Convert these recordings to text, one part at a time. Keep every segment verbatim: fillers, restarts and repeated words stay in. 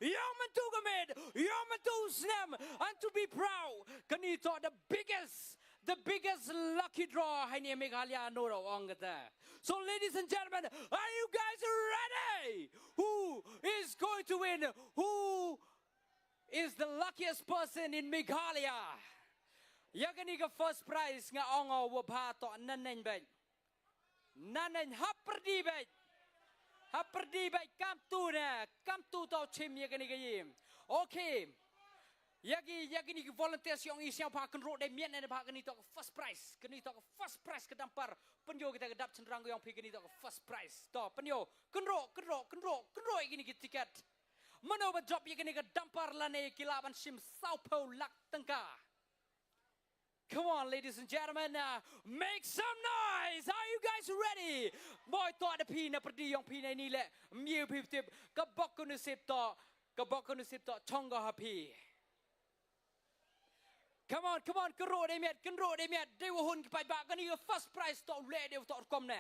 Ïa mynta ka miet, ïa mynta u snem, and to be proud, kane toh the biggest, the biggest lucky draw ha ine i Meghalaya, nora ong kata. So, ladies and gentlemen, are you guys ready? Who is going to win? Who is the luckiest person in Meghalaya? Ïa kane ka first prize nga ong, u wa bha toh naneng bad. Naneng, hap pyrdi bad. Hap pyrdi bad, kam tu ne, kam tu toh chim ïa kane ka ïing. Okay. Ïa ki, ïa kine ki volunteers yong i, sngewbha kynroh dei miet ne bha, kane toh ka first prize, kane toh ka first prize ka dumper. Pynïoh kita ka dap chynrang yong phi, kane toh ka first prize. To, pynïoh, kynroh, kynroh, kynroh, kynroh ïa kine ki ticket. Mano ba jop ïa kane ka dumper lane ki lah ban shim saw phew lak tyngka. Come on, ladies and gentlemen, uh, make some noise. Are you guys ready? Boi, toh da phi na pyrdi yong phi na ini leh. Myu phi tip. Ka bok ka nusip toh. Ka bok ka nusip toh chong ka ha phi. Come on, come on, kynroh dei miet, kynroh dei miet. Dei wa hun ki paidbah, kane ka first prize toh leh dei toh rukom ne.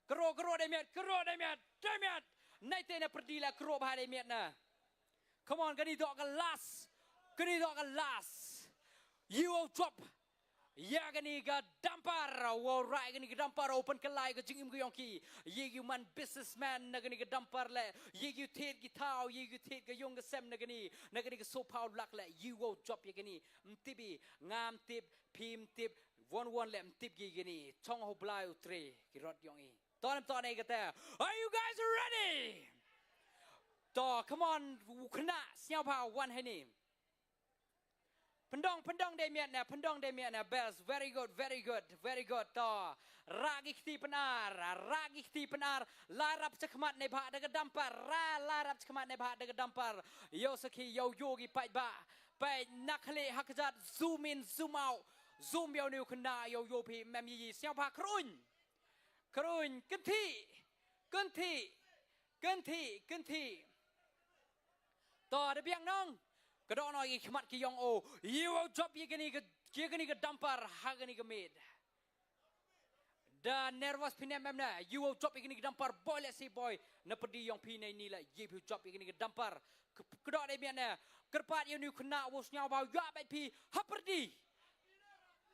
Kynroh, kynroh dei miet, kynroh dei miet, dei miet. Nai te na pyrdi la kynroh bha dei miet na. Come on, kane toh ka last. Kane toh ka last. Ïa u jop ïa kane ka dumper, wa rah ïa kane ka dumper, u pynkylla ïa ka jingim ka yong ki. Ïa ki man businessman na kane ka dumper leh. Ïa ki thied ki thaw, ïa ki thied ka yung ka sem na kane, na kane ka saw phew lak leh. Ïa u jop ïa kane. Ym tip i, ngam tip, phim tip, won won leh ym tip ki kine. Chong ha u Blai u trei ki rot yong i. To ne, to ne kata. Are you guys ready? To, come on, u khynnah, sngewbha wan ha ini. Pyndong, pyndong dei miet ne, pyndong dei miet ne, best, very good, very good, very good. To, rah ki kti pynar, rah ki kti pynar, lai rap chakhmat ne bha da ka dumper, rah, lai rap chakhmat ne bha da ka dumper. Ïa u sakhi, ïa u, ïa u ki paidbah, peit na khlieh ha kjat, zoom in, zoom out, zoom ïa une u khynnah, ïa u, ïa u phi, mem ïa i, sngewbha khrun. Khrun, kynthih, kynthih, kynthih, kynthih. To, da biang nong. Ka doh noh ïa ki khmat ki yong o. Ïa u jop ïa kane ka, ïa kane ka dumper ha kane ka miet. Da nervous phi ne em em ne. Ïa u jop ïa kane ka dumper, boi leh si boi. Na pyrdi yong phi ne ini leh, ïa phi u jop ïa kane ka dumper. Ka, ka doh dei miet ne. Kyrpad ïa une u khynnah wa sngewbha ïa bad phi ha pyrdi.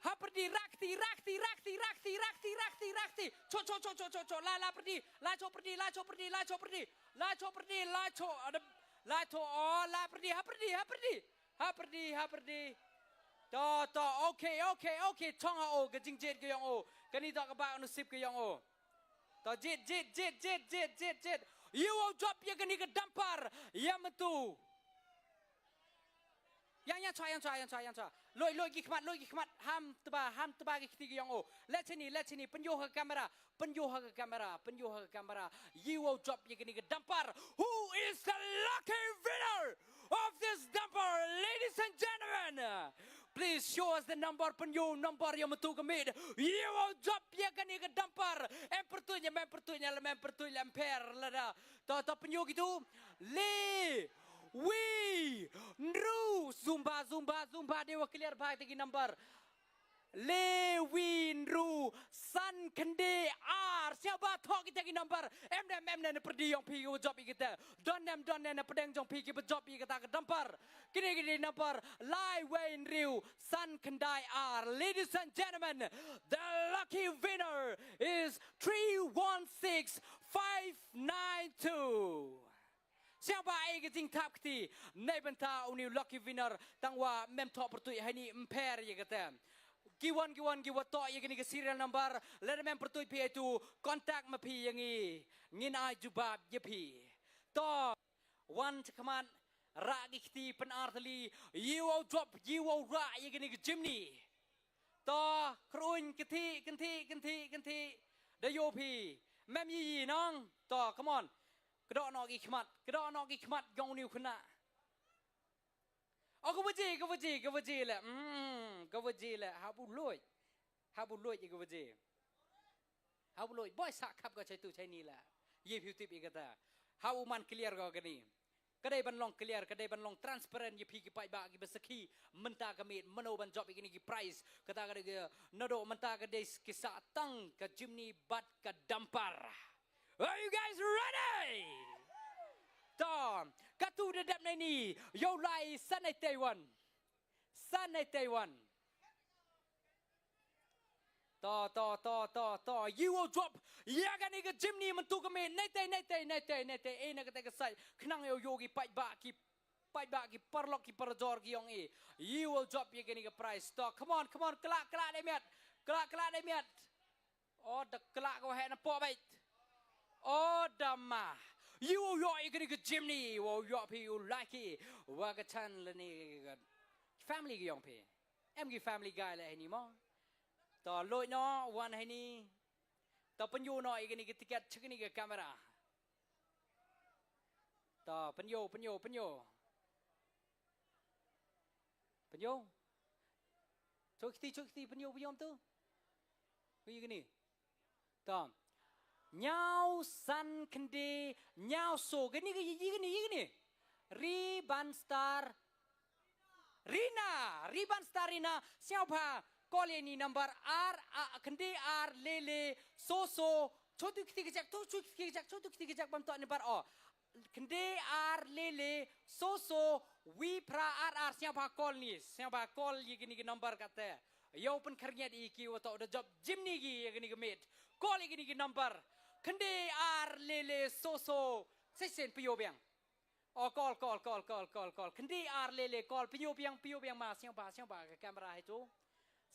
Ha pyrdi, rah kti, rah kti, rah kti, rah kti, rah kti, rah kti, rah kti. Cho, cho, cho, cho, cho, cho. Lai, lai pyrdi, lai cho pyrdi, lai cho pyrdi, lai cho pyrdi. Lai cho pyrdi, lai cho, ada, lai cho, oh, lai pyrdi, ha pyrdi, ha pyrdi. Ha pyrdi, ha pyrdi. To, to, okay, okay, okay. Chong ha o, ka jingjied ka yong o. Kane toh ka bah ka nusip ka yong o. To, jied, jied, jied. Ïa u jop ïa kane ka dumper. Ïa mynta. Ïa, ïa, chwa, ïa, chwa, ïa, chwa, ïa, chwa. Luid, luid ki khmat, luid ki khmat. Ham tba, ham tba ki kti ki yong o. Leh chini, leh chini. Pynïoh ha ka camera. Pynïoh ha ka camera. Pynïoh ha ka camera. Ïa u jop ïa kane ka dumper. Who is the lucky winner of this dumper, ladies and gentlemen? Please show us the number, pynïoh number ïa mynta ka miet. Ïa u jop ïa kane ka dumper. Em pyrtuid ne, em pyrtuid ne, em pyrtuid ne, em pher lada. To, to pynïoh kitu. Le, wi, nru, zumba, zumba, zumba, dei wa clear bha te ki number. Le, wi, nru, san, khyndai, ar. Sngewbha thoh kita ki number. Em ne, em ne, na pyrdi yong phi ki ba jop ïa kita. Don ne, don ne, na pdeng jong phi ki ba jop ïa kita ka dumper. Kine, kine number. Lai, wei, nru, san, khyndai, ar. Ladies and gentlemen, the lucky winner is three one six five nine two. Sngewbha ai ka jingthap kti na bynta une u lucky winner, tang wa mem thoh pyrtuid ha ini, em pher ïa kata. Ki wan, ki wan, ki wa thoh ïa kane ka serial number, lada mem pyrtuid phi ïa tu, contact ma phi ïa ngi, ngin ai jubab ïa phi. To, wan chakhmat, rah ki kti pynar tylli, ïa u jop, ïa u rah ïa kane ka jimny. To, khrun, kynthih, kynthih, kynthih, kynthih. Da ïoh phi. Mem ïa i nong. To, come on. Kdoh noh ki khmat, kdoh noh ki khmat jong une u khynnah. O, ka waje, ka waje, ka waje leh. Hmm, ka waje leh. Hap u luid. Hap u luid ïa ka waje. Hap u luid. Boi sah khap ka chai tu chai ni leh. Ïa phi u tip ïa kata. Hap u man clear ka kani. Ka dei ban long clear, ka dei ban long transparent ïa phi ki paidbah ki ba sakhi mynta ka miet, mano ban jop ïa kine ki prize. Kata ka dei ka naduh mynta ka dei ki sah tang ka jimny bad ka dumper. Are you guys ready? To, katu da dep nai ni, yow lai san nai Taiwan. San nai Taiwan. To, to, to, to, to. Yow drop ïa kane ka Jimny mynta ka miet. Nai Taiwan, nai Taiwan, nai Taiwan, nai Taiwan. Eh, na kata ka side. Khnang yow ïoh ki paidbah ki, paidbah ki paralok ki parajor ki ong i. Yow drop ïa kane ka prize. To, come on, come on. Khlak, khlak dei miet. Khlak, khlak dei miet. O da khlak ko heh na pok bait. O da ma. Yow ïoh ïa kane ka Jimny. Yow ïoh phi yow lucky. Wa ka chan lane ka family ki ong phi. Em ki family guy la hini mo. To luid noh, wan hini. To pynïoh noh ïa kane ka tiket, check kane ka camera. To pynïoh, pynïoh, pynïoh. Pynïoh. Chok kti, chok kti, pynïoh, pynïoh tu. Wi kane. To. Hynñiew san khyndai hynñiew saw. Kane ka ïa kane, ïa kane. Riban Star Rina, Riban Star Rina, sngewbha call ïa kane number ar, a, khyndai ar lele saw saw, chok tu kti kjak, tu chok kti kjak, chok tu kti kjak bam to number o. Khyndai ar lele saw saw wi phra ar ar, sngewbha call ni, sngewbha call ïa kane ka number kata. Yow pynkhyrngiat ïa ki wa to da jop Jimny ki ïa kane ka miet. Call ïa kane ka number. Khyndai ar lele saw saw. Shisien phi ïoh biang. O call, call, call, call, call, call. Khyndai ar lele call. Phi ïoh biang, phi ïoh biang ma, sngewbha, sngewbha ka camera hi tu.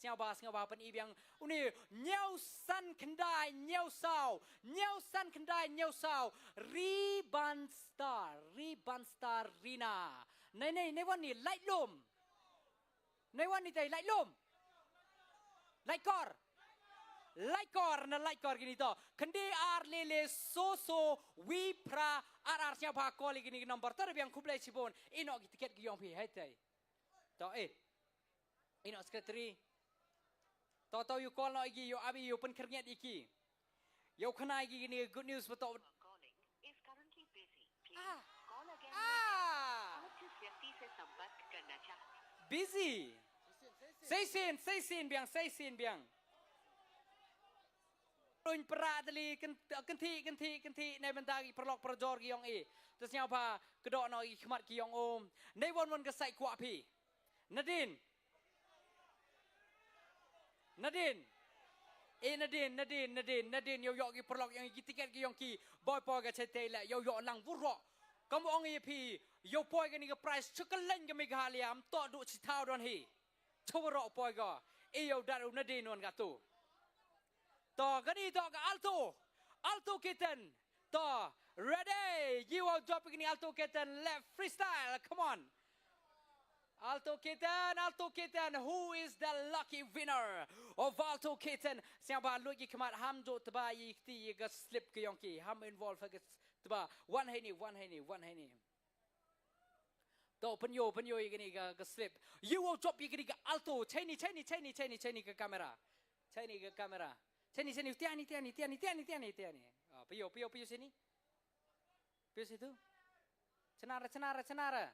Sngewbha, sngewbha pyn-i biang. Une hynñiew san khyndai hynñiew saw. Hynñiew san khyndai hynñiew saw. Riban Star, Riban Star Rina. Nai, nai, nai wan ni, lait lum. Nai wan ni tai, lait lum. Lait kor. Lait kor, na lait kor kine to. Khyndai ar lele saw saw wi phra ar ar, sngewbha call ïa kine ki number. Tara biang, khublei shibun. Ïehnoh ki tiket ki ïong phi, hei tai. To, eh. Ïehnoh secretary. To, to, yow call noh ïa ki, yow ap ïa ki, yow pynkhyrngiat ïa ki. Yow khana ïa ki kine good news ba to. Is currently busy. Please call again later. Ah. आप जिस व्यक्ति से संपर्क करना चाहते हैं। Busy. Shisien, shisien biang, shisien biang. Ruin pra tali kyn-, kynthih, kynthih, kynthih, na bynta ki paralok parajor ki ïong i. Te sngewbha kdoh noh ki khmat ki ïong um. Nai wan wan ka sait kwah phi. Nadin. Nadin. Eh, Nadin, Nadin, Nadin, Nadin, yow ïoh ki paralok ïong ki tiket ki ïong ki, boi poi ka chetai leh, yow ïoh lang wurok. Kam ong ïa phi, yow poi kane ka prize, chukal lain ka Meghalaya, am to du chi thaw don hi. Chawurok poi ka, eh, yow dat u Nadin wan ka tu. To, kane to ka Alto. Alto Kitten. To, ready. Yow drop ïa kane Alto Kitten. Let's freestyle. Come on. Alto Kitten, Alto Kitten. Who is the lucky winner of Alto Kitten? Sngewbha luid ki khmat, ham ju tba ïa kti ïa ka slip ka ïong ki. Ham involve ha ka tba. Wan heini, wan heini, wan heini. To, pynïoh, pynïoh ïa kane ka, ka slip. Yow drop ïa kane ka Alto. Cheini, cheini, cheini, cheini, cheini ka camera. Cheini ka camera. Cheini, cheini, tiani, tiani, tiani, tiani, tiani, tiani. Ah, pynïoh, pynïoh, pynïoh cheini. Pynïoh cheini tu. Chnara, chnara, chnara.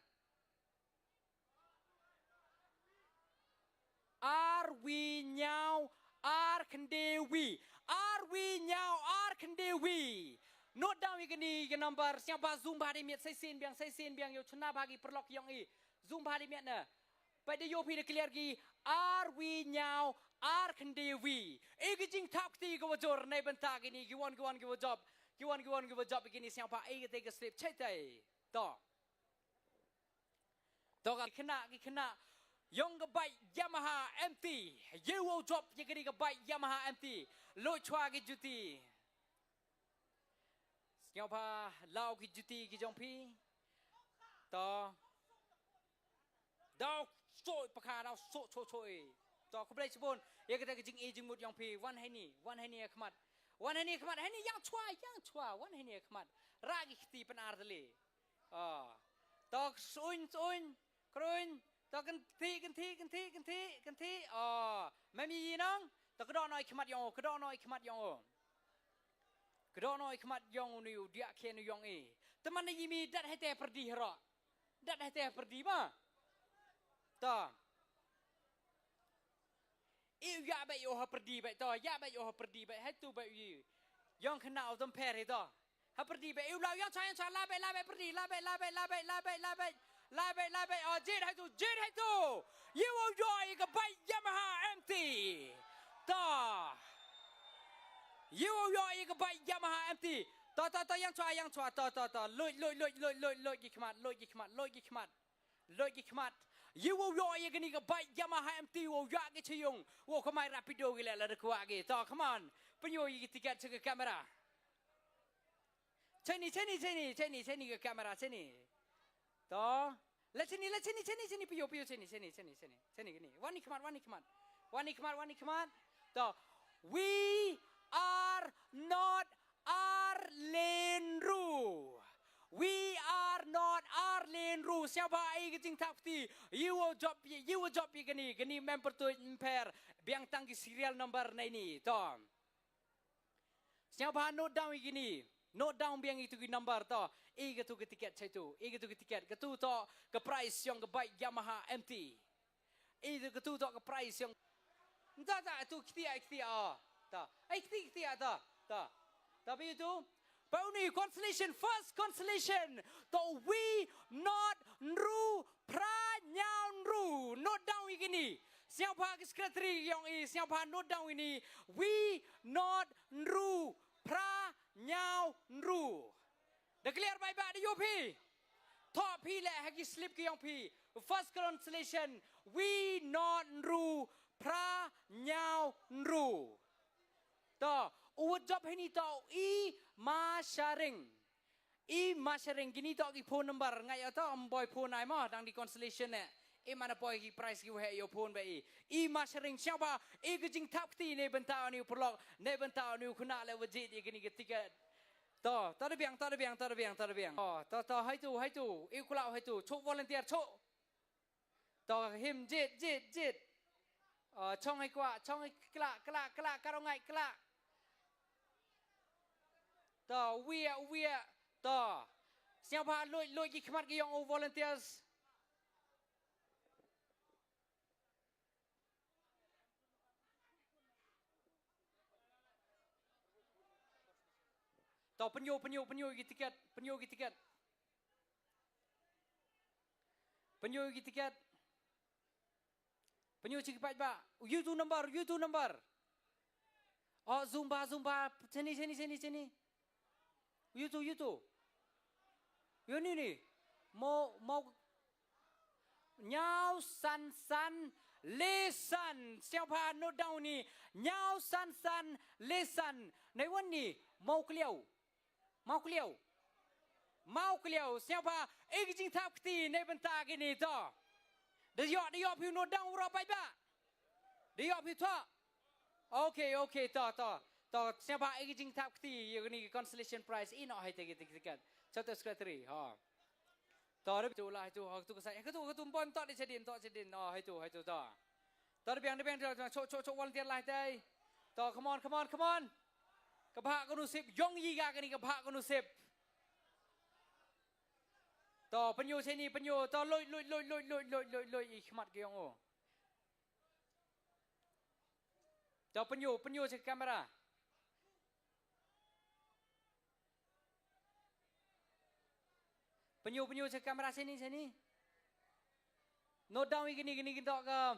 Ar wi hynñiew ar khyndai wi. Ar wi hynñiew ar khyndai wi. Note down ïa kane ka number, sngewbha zoom bha dei miet, shisien biang, shisien biang, yow chna bha ki paralok ïong i. Zoom bha dei miet na. Peit da ïoh phi da clear ki, ar wi hynñiew ar khyndai wi. E ki jingthap kti ka wa jur na bynta kine, ki wan, ki wan, ki wa jop. Ki wan, ki wan, ki wa jop kine, sngewbha e kata ka slip, chetai. To. To ka khynnah, ki khynnah ïong ka bike Yamaha M T. Yow drop ïa kane ka bike Yamaha M T. Luid chwa ki juti. Sngewbha law ki juti ki jong phi. To. Daw soi pakha, daw soi, soi, soi. To, khublei shibun ïa kata ka jingïeit jingmut ïong phi. Wan heini, wan heini ha khmat. Wan heini ha khmat, heini ïang chwa, ïang chwa, wan heini ha khmat. Rah ki kti pyn-ar tylli. Ah. To, suiñ, suiñ, kruiñ. To, kynthih, kynthih, kynthih, kynthih, kynthih. Ah. Mem i nong. To, kdoh noh i khmat ïong o, kdoh noh i khmat ïong o. Kdoh noh i khmat ïong u, ni u diah khen u ïong i. Te man i mi dat hete pyrdi hero. Dat hete pyrdi ma. To. I u ïa bai o ha pyrdi bai to, ïa bai o ha pyrdi bai, hai tu bai i. Ïong khynnah u dom pher hi to. Ha pyrdi beit, u la ïeng shwa, ïeng shwa, la beit, la beit, pyrdi, la beit, la beit, la beit, la beit, la beit, la beit, la beit. Oh, jied hato, jied hato. Ïa u ïoh ïa ka bike Yamaha M T. To. Ïa u ïoh ïa ka bike Yamaha M T. To, to, to, ïeng shwa, ïeng shwa, to, to, to. Luid, luid, luid, luid, luid, luid, ki khmat, luid, ki khmat, luid, ki khmat. Luid, ki khmat. Ïa u ïoh ïa kane ka bike Yamaha M T, u ïoh ki cha yung. U kamai rapido ki leh la da kwah ki. To, come on. Pynïoh ïa ki tiket sha ka camera. Shane, shane, shane, shane, shane ka camera, shane. To. La shane, la shane, shane, shane, pynïoh, pynïoh, shane, shane, shane, shane. Shane kane. Wan i khmat, wan i khmat. Wan i khmat, wan i khmat. To. We are not Arlene Ru. We are not Arlene Ru. Sngewbha ai ka jingthap kti. Ïa u jop, ïa u jop ïa kane, kane mem pyrtuid mpher. Biang tang ki serial number na ini. To. Sngewbha note down ïa kine. Note down biang ïa kito ki number to. Ïa kito ki tiket sha ito. Ïa kito ki tiket. Kito to ka prize jong ka bike Yamaha M T. Ïa kito to ka prize jong. Nta ta ito kti ai kti a. Ta. Ai kti kti a ta. Ta. Tapi ito. Pau ni consolation, first consolation. To we not nru pra nyaw nru. Note down ïa kine. Sngewbha ki secretary jong i, sngewbha note down ïa kine. We not nru pra nyaw nru. Da clear bye bye da ïoh phi. Thoh phi leh ha ki slip ki jong phi. First consolation, we not nru pra nyaw nru. To, u jop hini to i ma sharing. I ma sharing kini to ki phone number ngai to am boy phone ai mo dang di consolation ne. I mana poi ki prize ki waheh ïa u phone ba i. I ma sharing sngewbha i ka jingthap kti ne bynta ni u pyrlok ne bynta ni u khuna le wajit i kini ki tiket. To, to da biang, to da biang, to da biang, to da biang. Oh, to, to, hai tu, hai tu. I kulau hai tu. Chok volunteer, chok. To him jit, jit, jit. Oh, chong hai kwah, chong hai kla, kla, kla, ka rong ngai kla. To, wia, wia. To. Sngewbha luid, luid ki khmat ki jong u volunteers. To pynïoh, pynïoh, pynïoh ki tiket, pynïoh ki tiket. Pynïoh ki tiket. Pynïoh chi ki paidbah. U YouTube number, YouTube number. Oh, Zumba, Zumba. Sini, sini, sini, sini. YouTube, YouTube. Yo ni ni. Mo, mo. Nyaw san san le san. Sngewbha note down ni. Nyaw san san le san. Nai wan ni. Mo kliau. Mau kliau. Mau kliau. Sngewbha. Ïa ki jingthap kti ne bynta kini to. Da ïoh, da ïoh phi note down u rap paidbah. Da ïoh phi to. Okay, okay, to, to. To, sngewbha ïa ki jingthap kti ïa kini consolation prize i noh hai te ki tiket. Chapter secretary. Ha. To, rep tu lah tu, ha tu ka sai. Ka tu, ka tu pon to di sedin, to sedin. Oh, hai tu, hai tu to. To da biang, da biang, da biang. Chok, chok, chok volunteer lah te. To, come on, come on, come on. Ka bha ka nusip, jong yi ga kani ka bha ka nusip. To, pynïoh sini, pynïoh. To, loi, loi, loi, loi, loi, loi, loi, loi, i khmat ki jong o. To, pynïoh, pynïoh sha camera. Pynïoh, pynïoh sha camera sini, sini. Note down ïa kini, kini, kini to ka.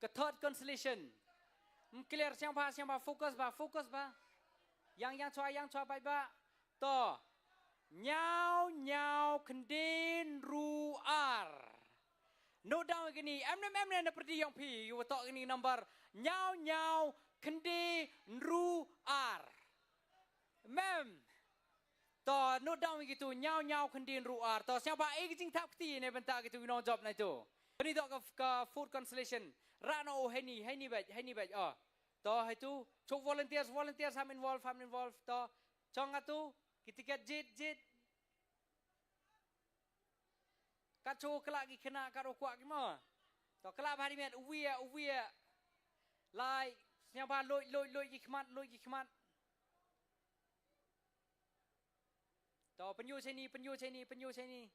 Ka third consolation. Ym clear, sngewbha, sngewbha, focus bha, focus bha. Ïeng, ïeng chwa, ïeng chwa, bha, bha. To. Ñiaw, ñiaw, khyndai, ynru, ar. Note down ïa kini, em ne em ne na pyrdi jong phi, ïa u to kini number. Ñiaw, ñiaw, khyndai, ynru, ar. Mem. To, note down ïa kitu, ñiaw, ñiaw, khyndai, ynru, ar. To, sngewbha, ai ka jingthap kti, ne bynta kitu, ki nongjop na itu. Kani to ka, ka food consolation. Rano, oh, haini, haini bad, haini bad, oh. To, haitu, chok volunteers, volunteers, ham involve, ham involve. To, chong atu, ki tiket jit, jit. Kat chok kala ki khynnah, kat u kwah ki mo. To, kala bha di met, uwi, uwi. Lai, sngewbha, loi, loi, loi, ki khmat, loi, ki khmat. To, pynïoh sini, pynïoh sini, pynïoh sini.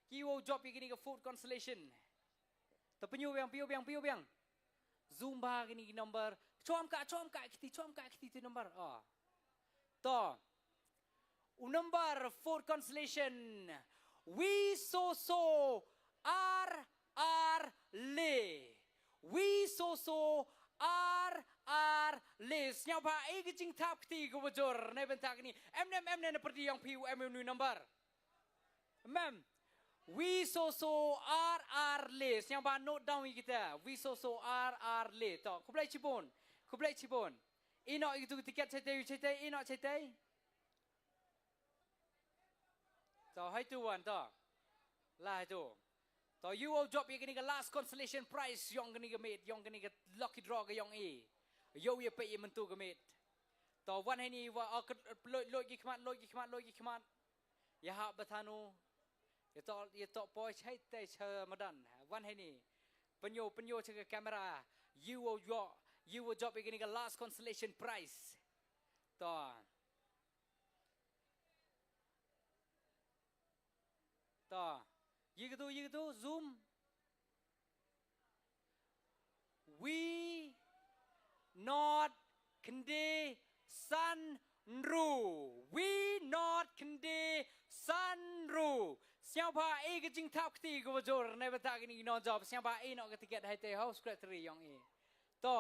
Ki wow jop ïa kini ka food consolation. To, pynïoh biang, pynïoh biang, pynïoh biang. Zumba kini ki number. Chom ka, chom ka kiti, chom ka kiti tu number. Oh. To. U number four consolation. Wi so so ar ar le. Wi so so ar ar le. Sngewbha ai ka jingthap kti kaba jur na bynta kane. Em ne em ne na pyrdi ïong phi u em u number. Mem. Wi so so ar ar le. Sngewbha note down ïa kita. Wi so so ar ar le. To, khublei chibun. Khublei chibun. Ïehnoh ïa kitu ki tiket shatai shatai, ïehnoh shatai. To, haitu wan to. La haitu. To, ïoh jop ïa kane ka last consolation prize ïong kane ka miet, ïong kane ka lucky draw ka ïong i. Ïoh ïa peit ïa mynta ka miet. To, wan hangne wa, oh, lut lut ki khmat, lut ki khmat, lut ki khmat. Ïa hap ba thanu. Ïa to, ïa to poi shatai sha madan. Wan hangne. Pynïoh, pynïoh sha ka camera. Ïoh jop, ïoh jop ïa kane ka last consolation prize. To. To. Ïa kitu, ïa kitu, zoom. Wi nod khyndai san ru. Wi nod khyndai san ru. Sngewbha ai ka jingthap kti kaba jur na bynta kine ki nongjop. Sngewbha ïehnoh ka tiket hatai ha u secretary ïong i. To.